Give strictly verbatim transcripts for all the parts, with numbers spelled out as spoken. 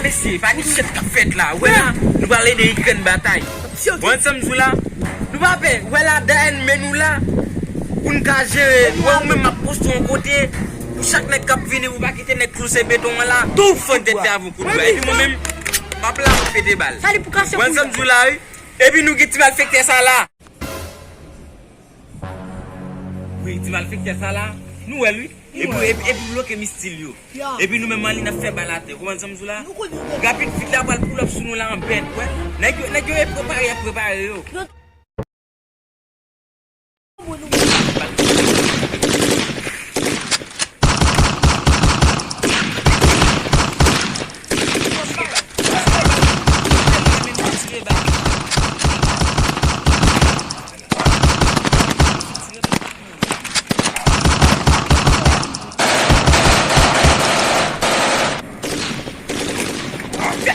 Mesye, pa gen shit k ap fèt la. Wè la, nou pral ede Ikrèn batay. Bon, sa m di w la, nou pa pè. Wè la, dèyè men nou la, pou n ka jere. Wè, ou menm m ap poste yon kote, pou chak nèg k ap vini, pou pa kite nèg klouse beton an la, tou fon tèt li avè yon kout bal. Epi mwen menm, m ap la, m ap pete bal. Bon, sa m di w la, wi. Epi nou gen ti malfektè sa la. Wi, ti malfektè sa la, nou wè l, wi. Epi, epi, epi bloke misil yo. Epi nou menm an li n ap fè bal atè. Ou konprann sa m di w la? Rapid vit la pral pull up sou nou la an bèt, wè. Nèg yo, nèg yo e prepare, y ap prepare yo.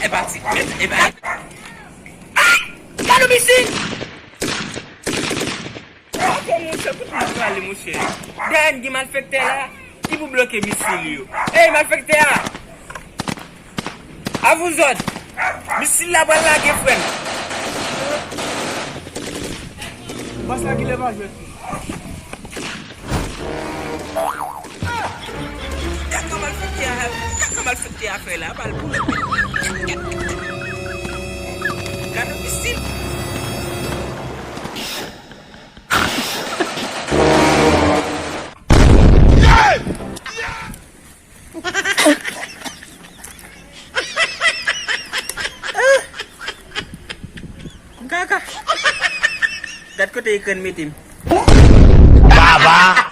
E pati, e, e pati. Ah! Gade yon misil! Ok, monchè, kote nou prale, monchè? Dèyè n gen malfektè la ki pou bloke misil yo. Ey, malfektè a! A vous autres! Misil la pral lage, frè m! Bas la ki lè pa jwèt. Kaka malfektè a, kaka malfektè a fè la, pa l pou l. Gade misil. Kaka. Gad kote Ikrèn mete m. Baba!